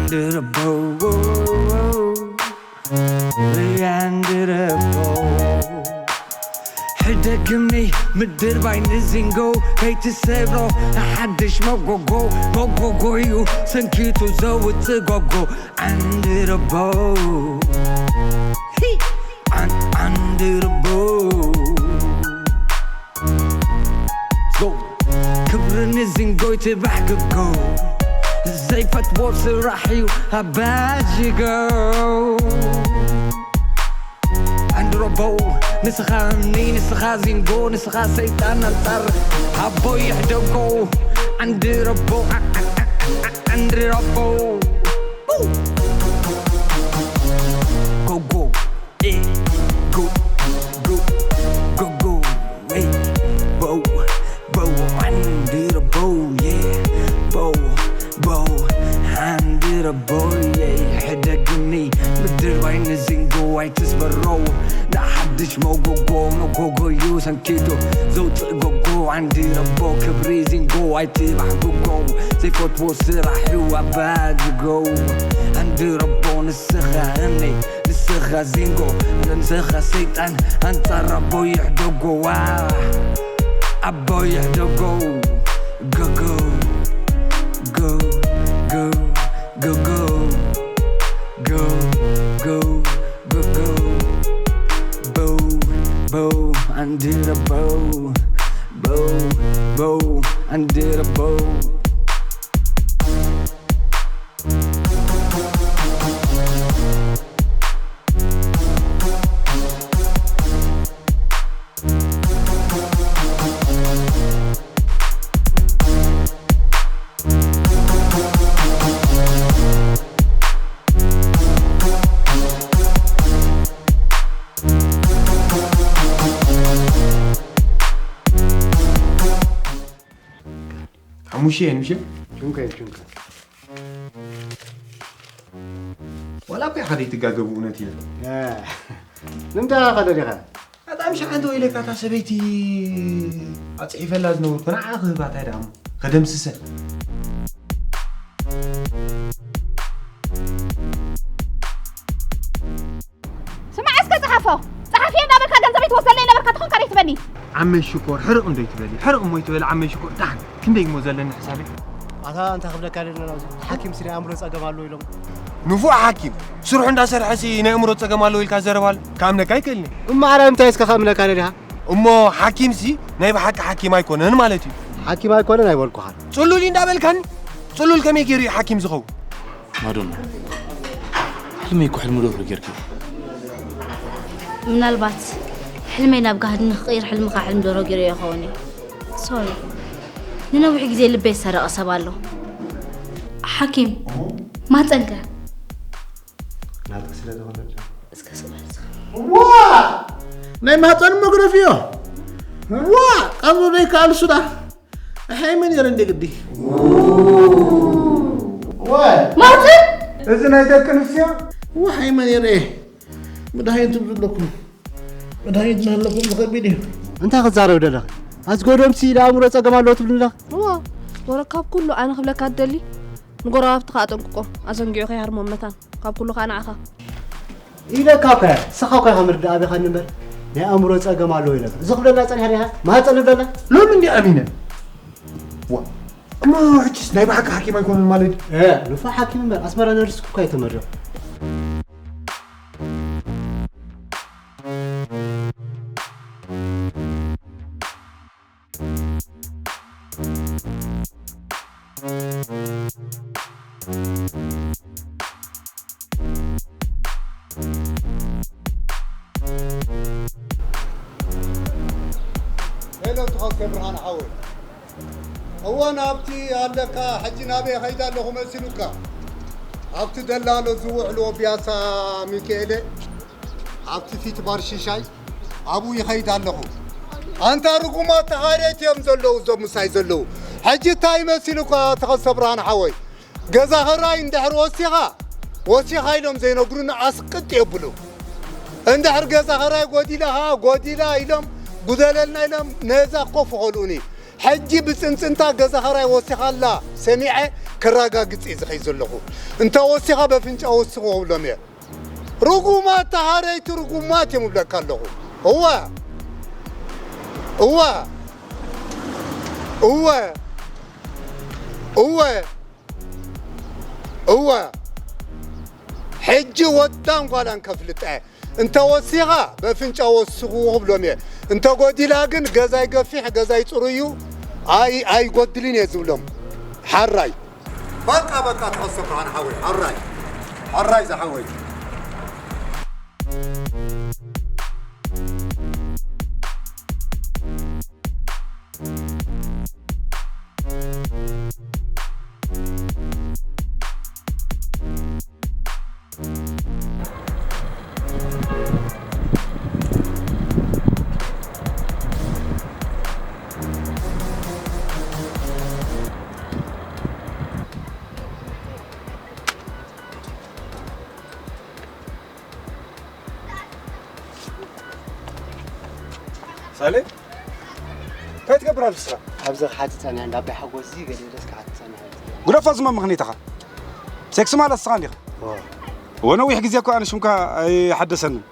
ድርበው ያንድረበው ሕደግምኒ ምድር ባይ ንዚንጎ ከይትሰብሮ ንሓድሽ መጎጎ መጎጎዩ ሰንኪቱ ዘውፅእ ጎጎ ዓንድረበው ዓንድረበው ክብሪ ንዚንጎይ ትባሕ ክጎ ዘይፈትዎ ስራሕ እዩ ኣባጅጎ ኣንድሮቦ ንስኻ እምኒ ንስኻ ዚንጎ ንስኻ ሰይጣን ኣንጻር ኣቦ ይሕደጎ ኣንድሮቦ ኣንድሮቦ ጎጎ ጎ ጎ ጎ ጎ ጎ Bow, bow, under a bow, yeah. Bow, bow, under a bow, yeah. ሕደግኒ ምድር ባይ ንዚንጎ ኣይትስበሮ ንሓድሽ መጎጎ መጎጎዩ ሰንኪቱ ዘውፅእ ጎጎ ዓንድረቦ ክብሪ ዚንጎ ኣይትባሕብጎ ዘይፈትዎ ስራሕ እዩ ኣባጅጎ ዓንድረቦ ንስኻ እምኒ ንስኻ ዚንጎ ንስኻ ሰይጣን ኣንጻር ኣቦ ይሕደጎ ዋ ኣቦ ይሕደጎ ጎጎ ጎ ጎ ጎ ጎጎ ጎ ጎ ጎ ጎ ቦው ቦው ኣንድረቦው ቦው ቦው ኣንድረቦው ሓሙሽተ እየን ምሽ? ቹንከ እየን፣ ቹንከ። ዋላ እኮ ኢኻ ዘይትጋገ ብእውነት ኢለ። እ፣ ንምንታይ ኢኻ ከደሊኻ? ኣጣም ሸሓንተ ወይለካ እታ ሰበይቲ ኣጽሒፈላ ዝነበርኩ ንዓ ክህባ እንታይ ደኣ እሞ ከደምስሰ። ስማዕ እስከ ጸሓፎ። ጸሓፊ እንዳበልካ ገንዘበይ ትወስደለይ ነበርካ ትኾን ካሬ ትበኒ። ዓመይ ሽኮር ሕርቕ እንዶ ይትበሊ። ሕርቕ እሞ ይትበሊ ዓመይ ሽኮር። ዳሕን ክንደይ እሞ ዘለኒ ሕሳበይ? ኣታ እንታይ ክብለካ ደለና እዚ ሓኪም ሲ ናይ ኣእምሮ ጸገም ኣለዎ ኢሎም። ንፉዕ ሓኪም ስርሑ እንዳሰርሐ ሲ ናይ ኣእምሮ ጸገም ኣለዎ ኢልካ ዘረባል ክኣምነካ ኣይክእልን። እሞ ኣረ እንታይ እስከ ከእምነካ ደሊኻ? እሞ ሓኪም ሲ ናይ ብሓቂ ሓኪም ኣይኮነን ማለት እዩ። ሓኪም ኣይኮነን ኣይበልኩኻን። ጽሉል እዩ እንዳበልካኒ? ጽሉል ከመይ ገይሩ እዩ ሓኪም ዝኸውን? ማዶና፣ ሕልመይ እኮ ሕልሚ ደርሆ ጌርኪ። ምናልባት ሕልመይ ናብ ጋህዲ ንክቕይር ሕልምኻ ሕልሚ ደርሆ ገይረዮ ይኸውን እዩ። ሶሪ። ንነዊሕ ግዜ ልበይ ዝሰረቐ ሰብ ኣሎ። ሓኪም፣ ማህጸንከ? ናትኪ ስለ ዝኾነ እስከ ስቕ በል እስኻ። ዋ! ናይ ማህጸን መግረፊዮ። ዋ! ቀብሩ ዘይከኣል ሱዳ። ኣሓይ መን የረ እንደ ግዲ። ወይ። ማህጸን? እዚ ናይ ደቂ ኣንስትዮ? ወሓይ መን የረ። መድሃኒት ትብሉ ኣለኩም። መድሃኒት እናሃለኩም ዝኸቢድ እዩ። እንታይ ክትዛረብ ደለኻ? ኣዝጎዶምሲ ንኣእምሮ ጸገም ኣለዎ ትብሉ ኣለኻ? እዋ፣ ወረ ካብ ኩሉ ኣነ ክብለካ ትደሊ? ንጎረባብትኻ ኣጠንቅቆም። ኣዘንጊዑ ከይሃርሞም መታን። ካብ ኩሉ ከኣ ንዓኻ። ኢለካ እኮ እያ፣ ንስኻ እኮ ኢኻ ምርዳእ ኣቢኻኒ እምበር፣ ናይ ኣእምሮ ጸገም ኣለዎ ኢለካ። እዚ ክብለና ጸኒሐ ዲኻ? ማህጸን ንብለና? ሎሚ እንዲ ኣሚነ። ዋ፣ እሞ ሕጂስ ናይ ብሓቂ ሓኪም ኣይኮነን ማለት ድዩ? እ፣ ንፉዕ ሓኪም እምበር፣ ኣስመራ ነርስ እኮ ኣይተመረቐ። ሄሎ፣ ተኸስተ ብርሃን ሓወይ። እወ፣ ናብቲ ኣለካ፣ ሕጂ ናበይ እኸይድ ኣለኹ መሲሉካ? ኣብቲ ደላሎ ዝውዕልዎ ቢያሳ ሚካኤለ፣ ኣብቲ ፊት ባር ሽሻይ፣ ኣብኡ ይኸይድ ኣለኹ። ኣንታ ርጉማት ተኻረይቲ እዮም ዘለዉ፣ እዞም ምሳይ ዘለዉ። ሕጂ እንታይ መሲሉካ፣ ተኸስተ ብርሃን ሓወይ? ገዛ ኸራይ እንድሕር ወሲኻ፣ ወሲኻ ኢሎም ዘይነግሩኒ ኣስቅጥ የብሉ። እንድሕር ገዛ ኸራይ ጎዲላ ኸዓ፣ ጎዲላ ኢሎም፣ ጉደለልና ኢሎም፣ ነዛ ኮፍ ኸልኡኒ። ሕጂ ብጽንጽንታ ገዛ ኸራይ ወሲኻላ ሰሚዐ፣ ከራጋግጽ እየ ዝኸይ ዘለኹ። እንተ ወሲኻ በፍንጫ ወስኽዎ እብሎም እየ። ርጉማት ተሃረይቲ ርጉማት እዮም እብለካ ኣለኹ። እወ። እወ። እወ። እወ። እወ። ሕጂ ወዳን ጓላን ከፍልጠ። እንተ ወሲኻ በፍንጫ ወስኽዎ እብሎም እየ። እንተ ጎዲላ ግን ገዛይ ገፊሕ፣ ገዛይ ጽሩይ እዩ። ኣይ-፣ ኣይጎድልን እየ ዝብሎም። ሓራይ። በቃ፣ በቃ፣ ተኸስተ ብርሃን ሓወይ፣ ሓራይ፣ ሓራይ ዝሓወይ። ሳሌ፣ እንታይ ትገብር ኣለኻ? ኣብዚ ክሓትት ጸኒሐ፣ እንዳ ኣባይ ሓጎስ እዚ ገለ ኢለስ ክሓትት ጸኒሐ። ግደፎ እዚ መመኽነይታኻ። ሴክሲ ማለት ንስኻ እንዲኻ። እወ። እወ፣ ነዊሕ ግዜ እኮ ኣነ ሽምካ ኣይሓደሰንን።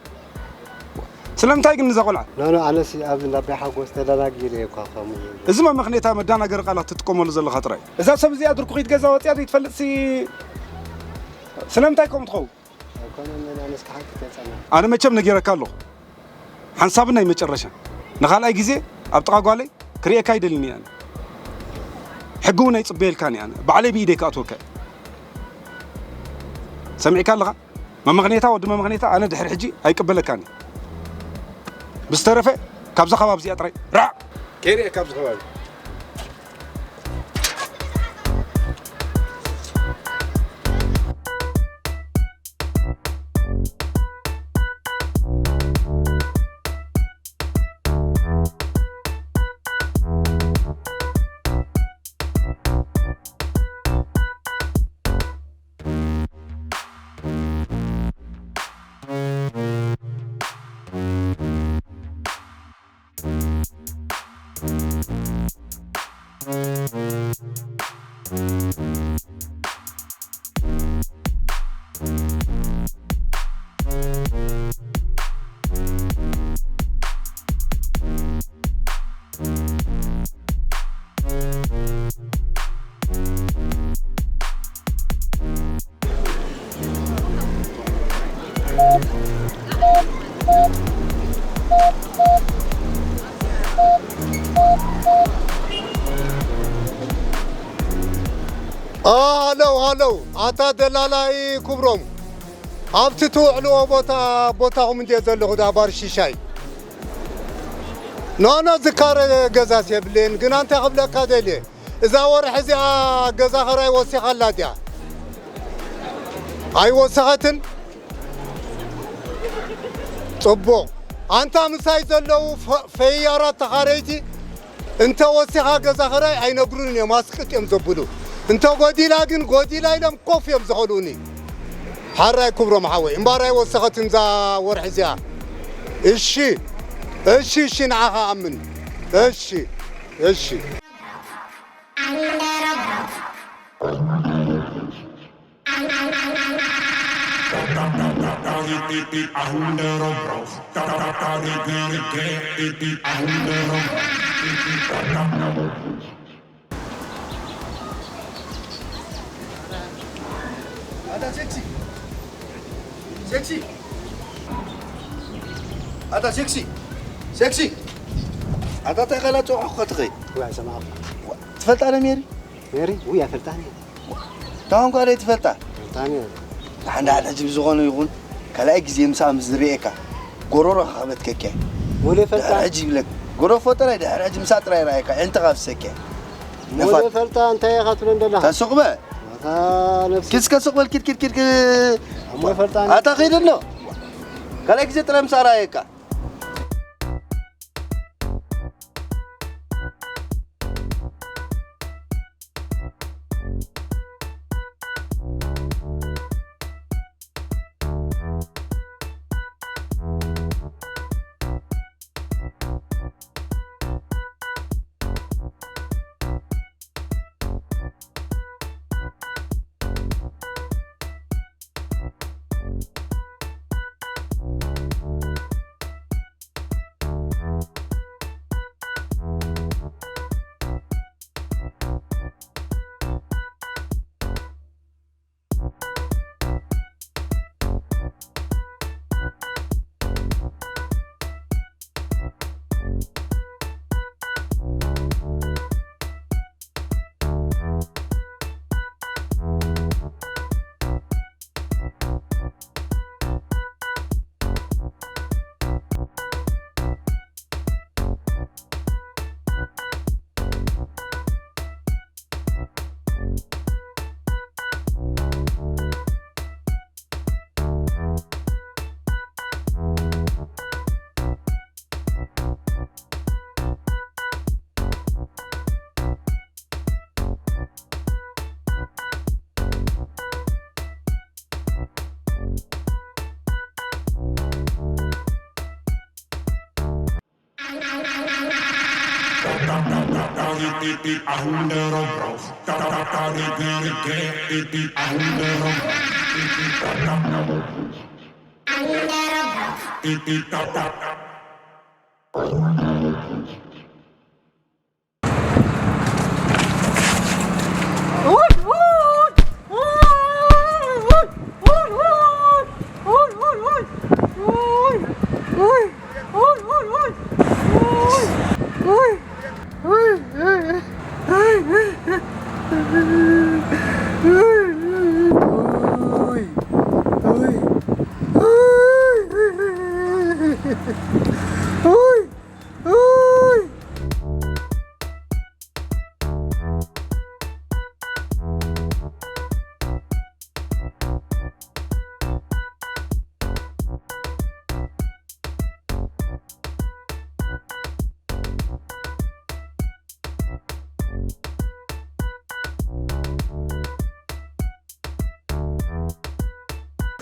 ስለምንታይ ግን እዛ ቆልዓ? ኖ፣ ኖ፣ ኣነስ ኣብዚ እንዳ ኣባይ ሓጎስ ተደናጊረ እየ እኳ ከምኡ። እዚ መመኽነይታ መዳናገሪ ቃላት ትጥቀመሉ ዘለኻ ጥራይ። እዛ ሰብ እዚኣ ድርኩኺት ገዛ ወፂኣ ዘይትፈልጥሲ ስለምንታይ ከምኡ ትኸውን? ኣይኮነን፣ ኣነስ ክሓትት እየ ጸኒሐ። ኣነ መቸም ነጊረካ ኣለኹ። ሓንሳብን ናይ መጨረሻ። ንኻልኣይ ግዜ ኣብ ጥቓ ጓለይ ክርእየካ ኣይደልን እየ ኣነ። ሕጊ እውን ኣይጽበየልካን እየ ኣነ። ባዕለይ ብኢደይ ክኣትወካ እየ። ሰሚዕካ ኣለኻ? መመኽኔታ፣ ወዲ መመኽኔታ፣ ኣነ ድሕሪ ሕጂ ኣይቅበለካን እየ። ብዝተረፈ፣ ካብዛ ከባቢ እዚኣ ጥራይ ራዕ! ከይርእየካ ኣብዚ ከባቢ። ሃለው፣ ሃለው፣ ኣታ ደላላይ ክብሮም፣ ኣብቲ ትውዕልዎ ቦታ፣ ቦታኹም እንድየ ዘለኹ፣ ዳ ባር ሽሻይ። ኖ፣ ኖ፣ ዝካረ ገዛስ የብለይን፣ ግና እንታይ ክብለካ ደልየ፣ እዛ ወርሒ እዚኣ ገዛ ኸራይ ወሲኻላ ድያ? ኣይወሰኸትን? ጽቡቕ። ኣንታ ምሳይ ዘለዉ ፈ-፣ ፈያራት ተኻረይቲ እንተ ወሲኻ ገዛ ኸራይ ኣይነግሩን እዮም፣ ኣስቅጥ እዮም ዘብሉ። እንተ ጎዲላ ግን ጎዲላ ኢሎም ኮፍ እዮም ዘኸሉኒ። ሓራይ ክብሮም ሓወይ፣ እምባር ኣይወሰኸትን እዛ ወርሒ እዚኣ። እሺ፣ እሺ፣ እሺ፣ ንዓኻ ኣምን። እሺ፣ እሺ። ኣታ ሴክሲ፣ ሴክሲ፣ ኣታ ሴክሲ፣ ሴክሲ፣ ኣታ እንታይ ኸላ ጸውዐ ኸትኸይ? ወይ ኣይሰማዕኩ። ትፈልጣ ዶ ሜሪ? ሜሪ? ውይ ኣይፈልጣን እየ። ታውን ጓለይ ትፈልጣ? ኣይፈልጣን እየ። ንሓንዳ ሕጂ ብዝኾነ ይኹን ካልኣይ ግዜ ምሳኣ ምስ ዝርእየካ ጎሮሮ ከበትከኪ እየ። ሙሉ ይፈልጣ? ድሕሪ ሕጂ ይብለክ። ጎሮፎ ጥራይ ድሕሪ ሕጂ ምሳኣ ጥራይ ረኣየካ ዕንትኻ ፍሰኪ እየ። ሙሉ ነፋት። ይፈልጣ እንታይ ኢኻ ትብለን ዘለኻ? ተስቕ በ። ኣታ ነፍሲ። ኪድ እስከ ስቕ በል ኪድ ኪድ ኪድ ኪድ። እሞ ይፈልጣ? ኣታ ኺድ ኣሎ። ካልኣይ ግዜ ጥራይ ምሳኣ ረኣየካ።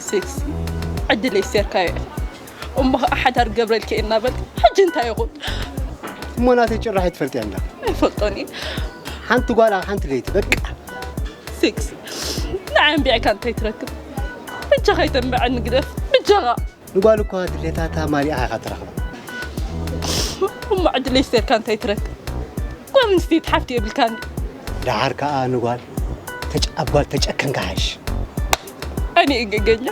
ሴክሲ፣ ዕድለይ ሴርካዮ። እሞ ኸዓ ሓዳር ገብረልኪ እናበልክ ሕጂ እንታይ ይኹን? እሞ ናተይ ጭራሕ ኣይትፈልጥያ እንዳ? ኣይፈልጦን እየ። ሓንቲ ጓል ኣብ ሓንቲ ለይቲ በቃ። ሴክሲ፣ ንዓይ ኣንቢዕካ እንታይ ትረክብ? ብጃኻ ኣይተንብዐኒ ግደፍ፣ ብጃኻ። ንጓል እኳ ድሌታታ ማሊኣ ኢኻ ትረኽባ። እሞ ዕድለይ ሴርካ እንታይ ትረክብ? ጓል ኣንስተይቲ ሓፍቲ የብልካን። ደሓር ከኣ ንጓል ተጨ-፣ ኣብ ጓል ተጨከንካ ሓይሽ። ኣነ እገገኛ።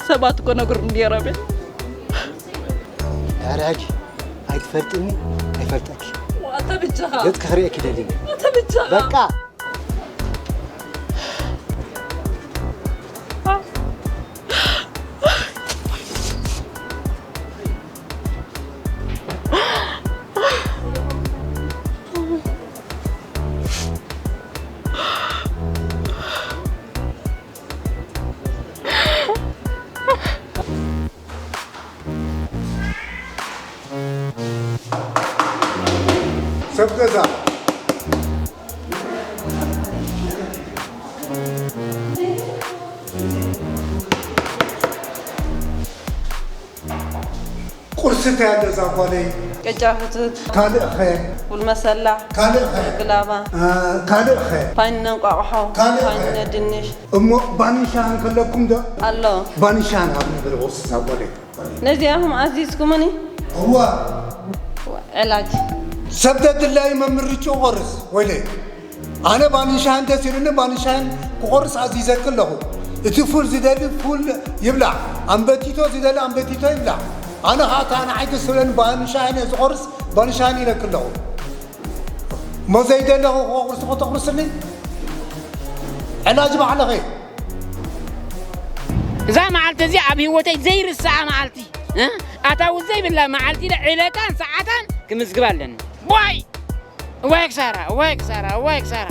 ሰባት እኮ ነግሩኒ ነይሮም እዮም። ደሓር ሕጂ ኣይትፈልጥኒ፣ ኣይፈልጠኪ። ኣታ ብጃኻ። ገጽ ክኽርእየኪ ደሊኒ። ኣታ ብጃኻ። በቃ። ሰብ ገዛ። ቁርሲ እንታይ ኣሎ እዛ ጓለይ? ቅጫ ፍትት። ካልእ ኸ? ፉል መሰላ። ካልእ ኸ? ግላባ። እ፣ ካልእ ኸ? ፋይነ እንቋቑሖ። ካልእ ኸ? ፋይነ ድንሽ። እሞ ባኒሻ እንከለኩም ዶ? ኣሎ። ባኒሻ ንሃብኒ በሊ ቁርሲ እዛ ጓለይ። ነዚኣኹም ኣዚዝኩምኒ? እዋ። ዕላጅ። ሰብ ደድላዩ መምርጭ ቆርስ ወይለይ። ኣነ ባኒሻን ደስ ኢሉኒ፣ ባኒሻን ክቆርስ ኣዚዘኪ ኣለኹ። እቲ ፉል ዝደሊ ፉል ይብላዕ፣ ኣምበቲቶ ዝደሊ ኣምበቲቶ ይብላዕ። ኣነ ኸኣ እታ ንዓይ ደስ ትብለኒ ባኒሻን እየ ዝቆርስ፣ ባኒሻን ኢለኪ ኣለኹ። እሞ ዘይደለኹ ክቆርስ ከተቑርስኒ? ዕላጅ ባዕልኺ። እዛ መዓልቲ እዚኣ ኣብ ህይወተይ ዘይርስዓ መዓልቲ፣ እ? ኣታዊ ዘይብላ መዓልቲ ኢለ ዕለታን ሰዓታን ክምዝግባ ኣለኒ። ዋይ! እዋይ ክሳራ፣ እዋይ ክሳራ፣ እዋይ ክሳራ።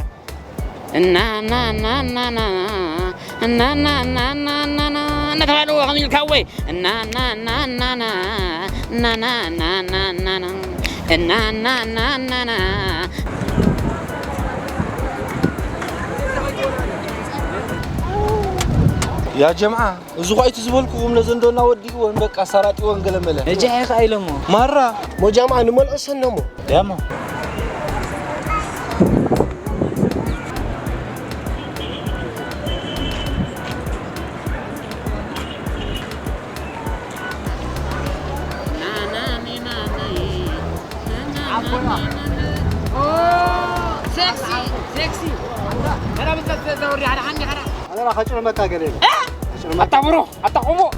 እና፣ እና፣ እና፣ እና፣ እና፣ እና፣ እና፣ እና፣ እና፣ እናተባህለ ከምኡ ኢልካ ወይ? እና፣ እና፣ እና፣ እና፣ እና፣ እና፣ እና፣ እና፣ እና፣ እና፣ እና፣ እና፣ እና፣ እና። ያ ጀምዓ፣ እዚ ኳ እቲ ዝበልኩኹም ነዘን ዶ እናወዲእወን፣ በቃ፣ ኣሳራጢወን ገለመለ። ነጃሕ ኢኻ ኢሎሞ። ማራ። ሞጃምዓ ንመልኦ ሰነሞ። ያሞ። ሴክሲ፣ ሴክሲ። ከዳ ብዘ-፣ ዘ-፣ ዘወሪ ሓደ ሓንዲ ከዳ። ኣነ ራኻ ጭርመካ ገለ ኢለ። እ? ጭርመካ። ኣታ ብሩኽ፣ ኣታ ቁቡቕ።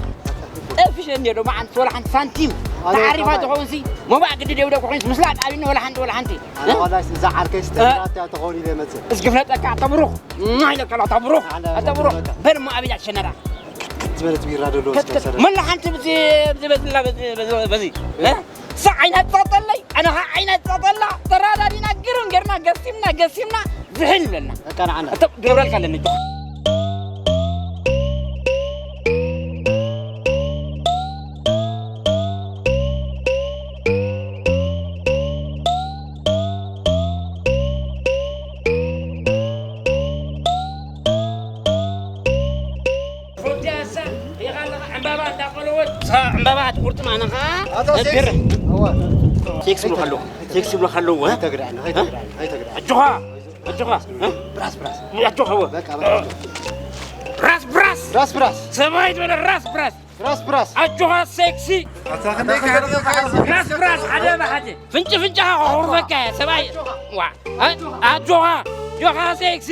ጠፊሸ እንድየ ዶ መዓንቲ ወላ ሓንቲ ሳንቲም ኣነ ተዓሪፋ ተባዕ። ትኸውን ሲ፣ መባእ ግዲ ደብደ ክኾንስ ምስላ ጣቢኒ ወላ ሓንቲ፣ ወላ ሓንቲ። ኣነ እ? ዋላ እዛ ዓርከይ እ? ስተራት እያ ትኸውን ኢለ መጽእ። እስኪ ፍለጠካ ኣታ ብሩኽ። ማ ኢለካ ኣታ ብሩኽ፣ ኣነ ኣታ ብሩኽ። ፍለጠካ። በል እሞ ኣቤት ኣሸነራ። ክትክት ዝበለት ቢራ ደሎ ክትክት። እስከ ሰረ። መላ ሓንቲ ብዚ፣ ብዚ በዝላ በዚ፣ በዚ፣ በዚ። እ? እሳ ዓይና ትጸጠለይ፣ ኣነ ኸዓ ዓይና ትጸጠላ። ተራዳዲና ግርም ጌርና ገሲምና፣ ገሲምና ዝሕል ይብለና። በቃ ንዓና። እቶ ገብረልካ ኣለኒ። ሮድያሳ፣ ይኻ ኣለኻ ዕምባባ እንዳቆለወት። ሳ ዕምባባ ኣታ ቁርጥማና ኸዓ ኣቶ ሴክሲ። ነቢር። እወ። ሴክሲ ይብሉኻ ኣለዉ። ሴክሲ ይብሉኻ ኣለዉ፣ እ? ኣይተግርዓኒ፣ ኣይተግርዓኒ፣ ኣይተግርዓኒ። ኣጆኻ፣ ኣጆኻ፣ እ? ብራስ፣ ብራስ። ኣጆኻ፣ እወ። በቃ፣ በቃ። ራስ ብራስ። ራስ ብራስ። ሰብኣይ ዝበለ ራስ ብራስ። ራስ ብራስ። ኣጆኻ ሴክሲ። ኣታ ክንደይ ከሕርቕ ኢኻ? ራስ ብራስ፣ ሓደ ብሓደ። ፍንጭ ፍንጫኻ ከኹርፈካ እየ፣ ሰብኣይ። ዋ። እ? ኣጆኻ፣ ኣጆኻ ሴክሲ።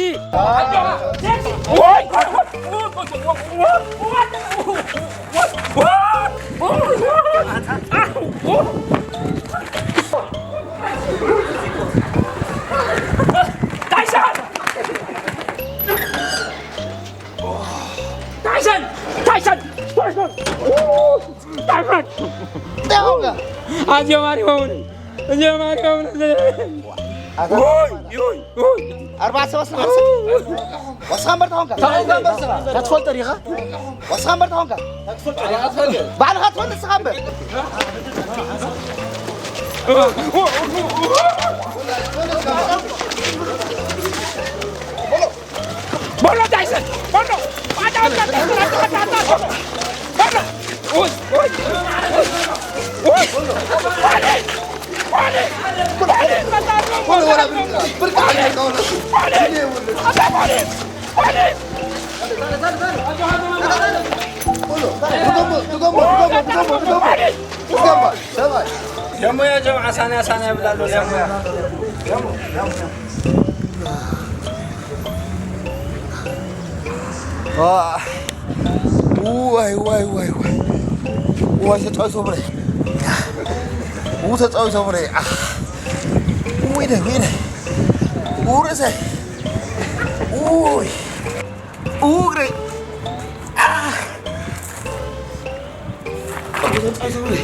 ኣጆኻ ሴክሲ። ወይ! ታይሰን! ታይሰን! ታይሰን! ታይሰን! ኣዝዮም ኣሪሞምኒ። ኣዝዮም ኣሪሞምኒ። ኣታ ውይ፣ ውይ፣ ውይ። ኣርባዕተ ሰባት ስለ ሓምሳ። ወስኻ እምበር ተኾንካ። እንታይ ትፈልጦ ዲኻ? ወስኻ እምበር ተኾንካ። ባዕልኻ ትፈልጥ ንስኻ እምበር። ቦሎ ታይሰን፣ ቦሎ! ኣታ፣ ኣታ፣ ኣታ፣ ቦሎ! ቦሎ! ኡይ፣ ኡይ፣ ኡይ፣ ኡይ! ቦሎ! ቦሎ! ቦሎ! ቦሎ! ቦሎ! ድገሞ፣ ድገሞ፣ ድገሞ፣ ድገሞ! ድገሞ! ሰብኣይ! ደሞ ያ ጀምዓ ሳንያ ሳንያ ይብላሉ። ደሞ ያ። ዋይ፣ ዋይ፣ ዋይ፣ ዋይ። ዋይ፣ ተጻዊቶም ነይ። ው፣ ተጻዊቶም ነይ። ኣህ። ውይ፣ ነይ፣ ውይ፣ ነይ። ው፣ ርእሰይ። ውይ። ው፣ እግረይ። ኣህ። ተጻዊቶም ነይ።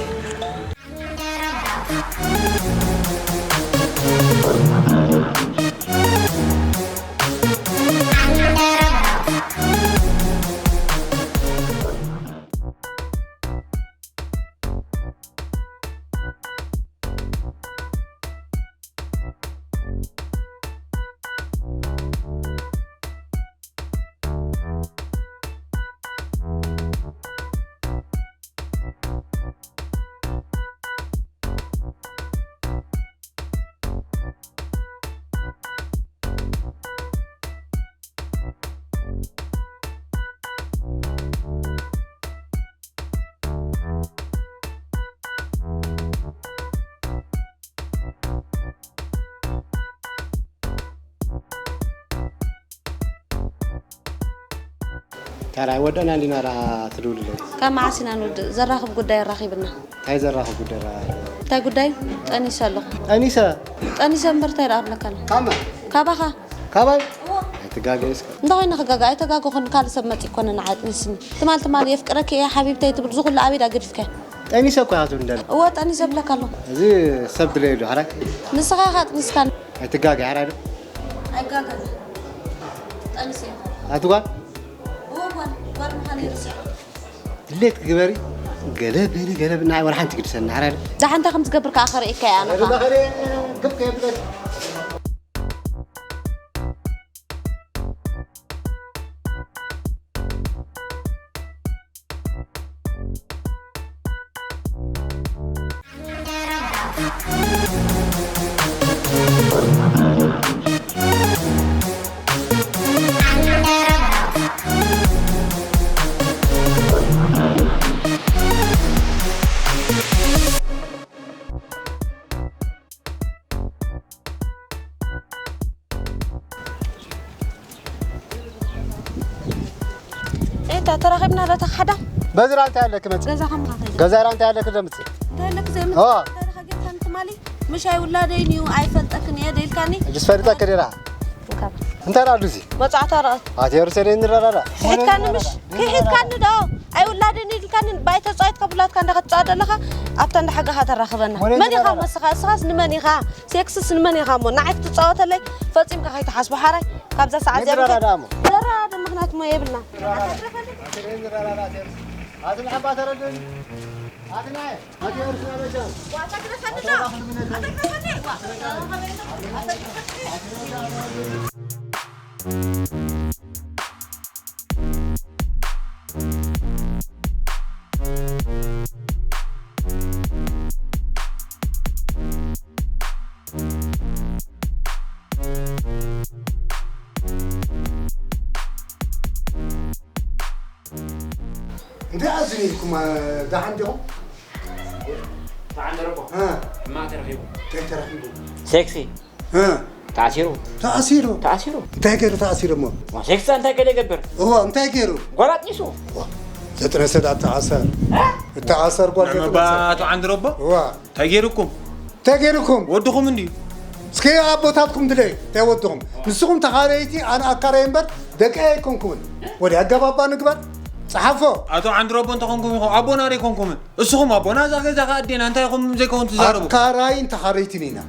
ታዲያ ወደና እንዲና ራ ትድውልለይ? ካብ መዓስ ኢና ንውድእ? ዘራኽብ ጉዳይ ኣራኺብና። እንታይ ዘራኽብ ጉዳይ ራ-? እንታይ ጉዳይ? ጠኒሰ ኣለኹ። ጠኒሰ? ጠኒሰ እምበር እንታይ ደኣ ኣብለካ ኣሎ? ካብ መን? ካባኻ። ካባይ? እዎ። ኣይትጋገ እስከ። እንታይ ኮይነ ክጋገ? ኣይተጋገኹን፣ ካልእ ሰብ መጺኡ ኮነ ንዓይ ኣጥኒስኒ። ትማል ትማል የፍቅረኪ እየ ሓቢብተይ ትብል፣ እዚ ኩሉ ኣበይ ደኣ ገዲፍካዮ? ጠኒሰ እኮ እያ ትብል እንደለ። እዎ፣ ጠኒሰ እብለካ ኣለኹ። እዚ ሰብ ድለየሉ፣ ሓራይ። ንስኻ ኢኻ ኣጥኒስካኒ። ኣይትጋገ፣ ሓራይ ዶ? ኣይጋገን። ጠኒሰ እየ። ኣቲ ጓል? እዎ፣ ጓል፣ ጓል ምዃነይ ረሲዐ። ድሌት ግበሪ። ገለ በሊ፣ ገለ ብናይ ወላ ሓንቲ ግድሰኒ፣ ሓራይ ዶ? ደሓን እንታይ ከም ትገብር ከኣ ከርእየካ እየ ኣነ ኸኣ። ገለ በኸለ ግብ ከየብለኒ። ኤታ ተራኺብና ዶ ተኻሓዳ? በዝራ እንታይ ኣለክ መጽእ? ገዛ ከም ካፈ። ገዛራ እንታይ ኣለክ ደምጽእ? እንታይ ኣለክ ዘይምጽእ? ኦ። እንታይ ኣለካ ጌርካ ትማሊ? ምሽ ኣይውላደይን እዩ፣ ኣይፈልጠክን እየ ደልካኒ። እጅስ ፈልጠክ ዲራ? እንካ። እንታይ ኣሉ እዚ? መጻዕታ ረኣት። ኣቲ ርሰን እንረራራ። ክሒድካኒ ምሽ? ክሒድካኒ ዶ? ኣይውላደን ኢልካኒ ባይ ተጻይት ከብላትካ እንዳ ክትጻወት ኣለኻ፣ ኣብታ እንዳ ሓጋኻ ተራኽበና። ወይኔ መን ኢኻ ንረራራ። መስኻ? እስኻስ ንመን ኢኻ? ሴክስስ ንመን ኢኻ እሞ? ንዓይ ክትጻወተለይ ፈጺምካ ከይትሓስቦ ሓራይ። ካብዛ ሰዓት እዚኣ ንረራራ እሞ። ንረራራ ምኽንያት እሞ የብልና። ኣቲ ንሓባ ተረድእኒ። ኣቲ ናይ፣ ኣቲ እርስ ኣበሻ። እንታይ ኣዝን ኢልኩም፣ እ፣ ደሓን ዲኹም? ተዓንደረቦ እ፣ ሕማቕ ተረኺቡ። እንታይ ተረኺቡ? ሴክሲ እ፣ ተኣሲሩ። ተኣሲሩ። ተኣሲሩ። እንታይ ገይሩ ተኣሲሩ እሞ? ዋ፣ ሴክሲ እንታይ ገለ ይገብር? እዋ፣ እንታይ ገይሩ? ጓል ኣጥኒሱ። ዘጥነሰ ዳ ተኣሰር። እተኣሰር ጓል ንዕመባ ዘጥነሰ። ኣቶ ዓንድረቦ እዋ፣ እንታይ ገይሩኩም? እንታይ ገይሩኩም? ወድኹም እንድዩ። እስኪ ኣቦታትኩም ድለዩ፣ እንታይ ወድኹም? ንስኹም ተኻረይቲ፣ ኣነ ኣካራይ እምበር ደቂ ኣይኮንኩምን። ወዲ ኣገባባ ንግበር። ጸሓፎ። ኣቶ ዓንድረቦ እንተኾንኩም ኢኹም ኣቦና ዶ ኣይኮንኩምን? እስኹም ኣቦና እዛ ገዛ ከኣ ኣዴና እንታይ ኢኹም ዘይከውን ትዛረቡ? ኣካራይን ተኻረይትን ኢና።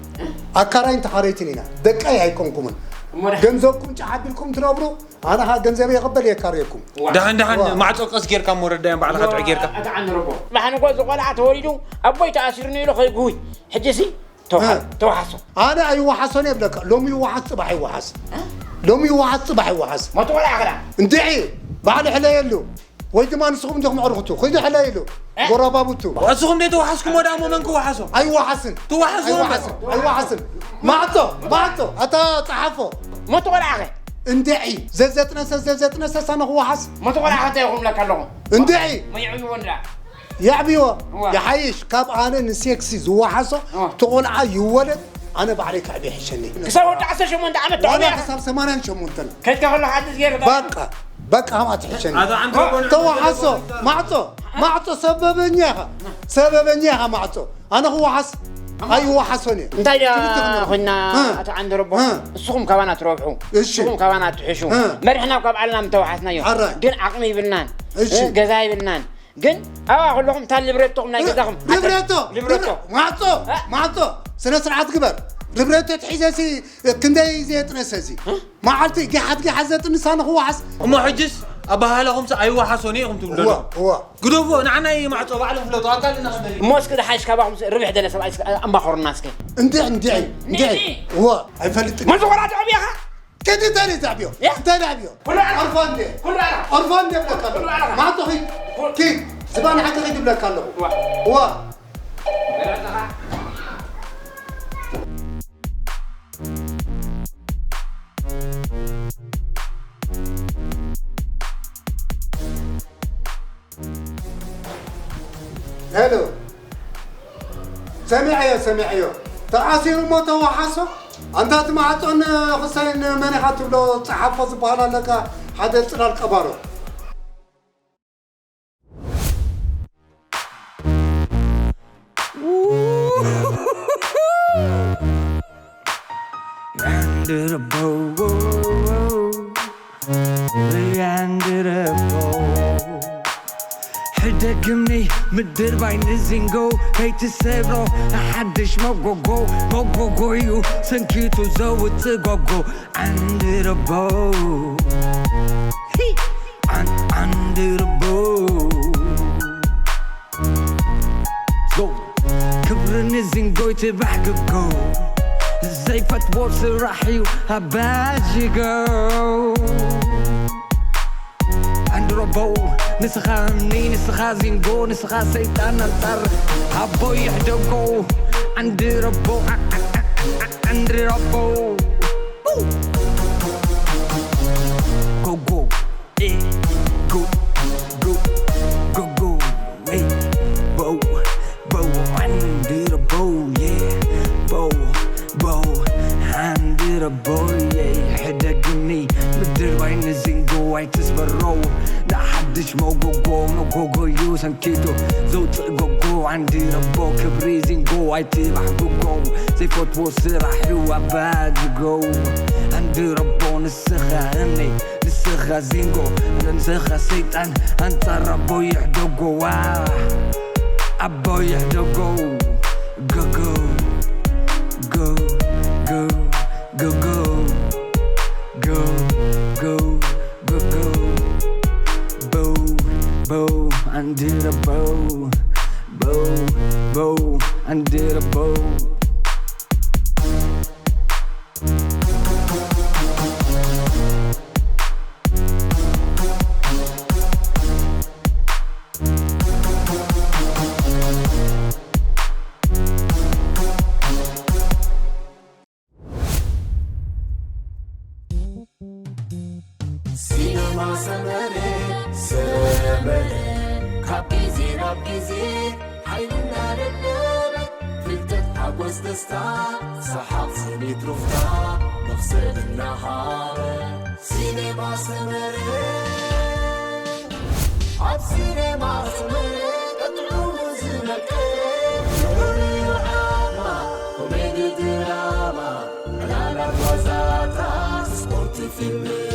ኣካራይን ተኻረይትን ኢና። ደቂ ኣይኮንኩምን። እሞ ደሓን። ገንዘብኩም ጨዓ ኣቢልኩም ትነብሩ፣ ኣነ ኸኣ ገንዘበይ ይቕበል የካርየኩም። ደሓን ደሓን ዋ። ማዕጾ ቀስ ጌርካ እሞ ረዳያን ባዕልኻ ጥዑ ጌርካ። ኣታ ዓንድረቦ። ባሕንጎ ዝቆልዓ ተወሊዱ ኣቦይ ተኣሲሩ ኢሉ ከይጉሁይ። ሕጂሲ ተውሓ- እ። ተውሓሶ። ኣነ ኣይወሓሶን እየ ብለካ። ሎሚ ይወሓስ ጽባሕ ይወሓስ። ሎሚ ይወሓስ ጽባሕ ይወሓስ። ሞት ቆልዓ ኸዳ። እንድዒ ባዕሉ ሕለየሉ። ወይ ድማ ንስኹም ዲኹም ኣዕርኽቱ። ኺዱ ሕለየሉ። ጎረባብቱ። እስኹም ደይ ተዋሓስኩሞ ደኣ እሞ መን ክወሓሶ? ኣይወሓስን። ትወሓሱ ኣይወሓስን። ኣይወሓስን። ማዕጾ፣ ማዕጾ። ኣታ ጸሓፎ። ሞት ቆልዓ ኸ። እንድዒ ዘዘጥነሰ ዘዘጥነሰ ሳነ ክወሓስ። ሞት ቆልዓ ኸ እንታይ ኢኹም ብለካ ኣለኹ። እንድዒ መይዑ ይወንዳ። የዕብዮ እዋ። ይሓይሽ ካብ ኣነ ንሴክሲ ዝወሓሶ እዋ። ተቆልዓ ይወለድ ኣነ ባዕለይ ከዕቢ ይሕሸኒ። ክሳብ ወዲ ዓሰርተ ሸሞንተ ዓመት ዋላ ተዕብያ። ክሳብ ሰማንያን ሸሞንተን ከድካ ከለኻ ሓድስ ገይሩ። በቃ በቃ ሃማት ይሕሸኒ። ኣቶ ዓንድረቦ ተወሓሶ ማዕጾ ማዕጾ ሰበበኛ ኢኻ ሰበበኛ ኢኻ ማዕጾ ኣነ ክወሓስ ኣይወሓሶን እየ። እንታይ ደኣ ክልተ ክንረኽብ። ኮይና እ። ኣቶ ዓንደረቦ እ። ንስኹም ካባና ትረብሑ እሺ። ንስኹም ካባና ትሕሹ እ። መሪሕና ካብ ዓለና ምተዋሓስናዮ ሓራይ። ግን ዓቕሚ ይብልናን እሺ። እ፣ ገዛ ይብልናን ግን ኣባኹ ኣለኹም እታ ልብረቶኹም ናይ ገዛኹም ልብረቶ ልብረቶ ማዕጾ ማዕጾ ስነ ስርዓት ግበር። ልብረቶ ትሒዘሲ ክንደይ ዘየጥነሰ እዚ መዓልቲ ጊሓት ጊሓት ዘጥንሳ ንኽወሓስ እሞ ሕጅስ ኣባሃላኹምስ ኣይወሓሶን ኢኹም ትብሉ እዋ ዶ? እዋ ግደፎ ንዓና እዩ ማዕጾ ባዕሉ ፍለጡ ኣካልና ከመይ እዩ? እሞ እስኪ ዝሓይሽ ካባኹም ርብሕ ደለ ሰብኣይ እስኪ ኣምባኾርና እስኪ እንድዒ እንድዒ እንድዒ እዋ ኣይፈልጥን መን ዝኾና ትዕብያኻ ከዲ እንታይ ተዕብዮ ያ? እንታይ ተዕብዮ ኩሉ ዓለም ኦርፋ እንዴ ኩሉ ዓለም ኦርፋ እንዴ ብለካ ኣለኹ ኩሉ ዓለም ማዕጾ ኺድ ኪድ ዝባን ሓቂ ኺድ ብለካ ኣለኹ እዋ እዋ ሄሎ ሰሚዐዮ ሰሚዐዮ ተኣሲሩ እሞ ተወሓሶ ኣንታ እቲ ማዕፆን ክሳይን መን ኢኻ ትብሎ ፀሓፎ ዝበሃል ኣለካ ሓደ ፅላል ቀባሮ Under a bow, under a bow. ሕደግምኒ ምድር ባይ ንዚንጎ ከይትሰብሮ ሓድሽ መጎጎ መጎጎ እዩ ሰንኪቱ ዘውፅእ ጎጎ Under a bow. Under a bow. Go. ክብሪ ንዚንጎይ ትባሕ ክጎ ዘይፈትዎ ስራሕ እዩ ኣባጅጎ ኣንድሮቦ ንስኻ እምኒ ንስኻ ዚንጎ ንስኻ ሰይጣን ኣንጻር ኣቦ ይሕደጎ ኣንድሮቦ ኣንድሮቦ Go go, eh, go, go, go, go, hey, bow, bow, under a bow, yeah, bow, bow, under a bow, yeah, ሕደግኒ ምድር ባይ ንዚንጎ ኣይትስበሮ ንሓድሽ መጎጎ መጎጎ እዩ ሰንኪቱ ዘውፅእ ጎጎ ኣንድረቦ ክብሪ ዚንጎ ኣይትባሕጉጎ ዘይፈትዎ ስራሕ እዩ ኣባጅጎ ኣንድረቦ ንስኻ እምኒ ንስኻ ዚንጎ ንስኻ ሰይጣን ኣንጻር ኣቦ ይሕደጎ ዋ ኣቦ ይሕደጎ ጎጎ ጎ ጎ ጎ ጎ ጎ ጎ ጎ ጎ ጎ Bow, bow, under the bow. Bow, bow, under the bow. ሲነማ ሰመረ ሰመረ ካብ ግዜ ናብ ግዜ ሓይልና ደለበ፣ ፍልጠት ሓጎስ ደስታ፣ ሰሓቕ ስኒት ሩፍታ፣ መኽሰብ እናሃበ። ሲኔማ ሰመረ፣ ኣብ ሲኔማ ሰመረ፣ ቀጥዑ ዝመቀረ፣ ዓማ፣ ኮሜዲ ድራማ፣ ዕላላት ዋዛታት፣ ስፖርት ፊልም፣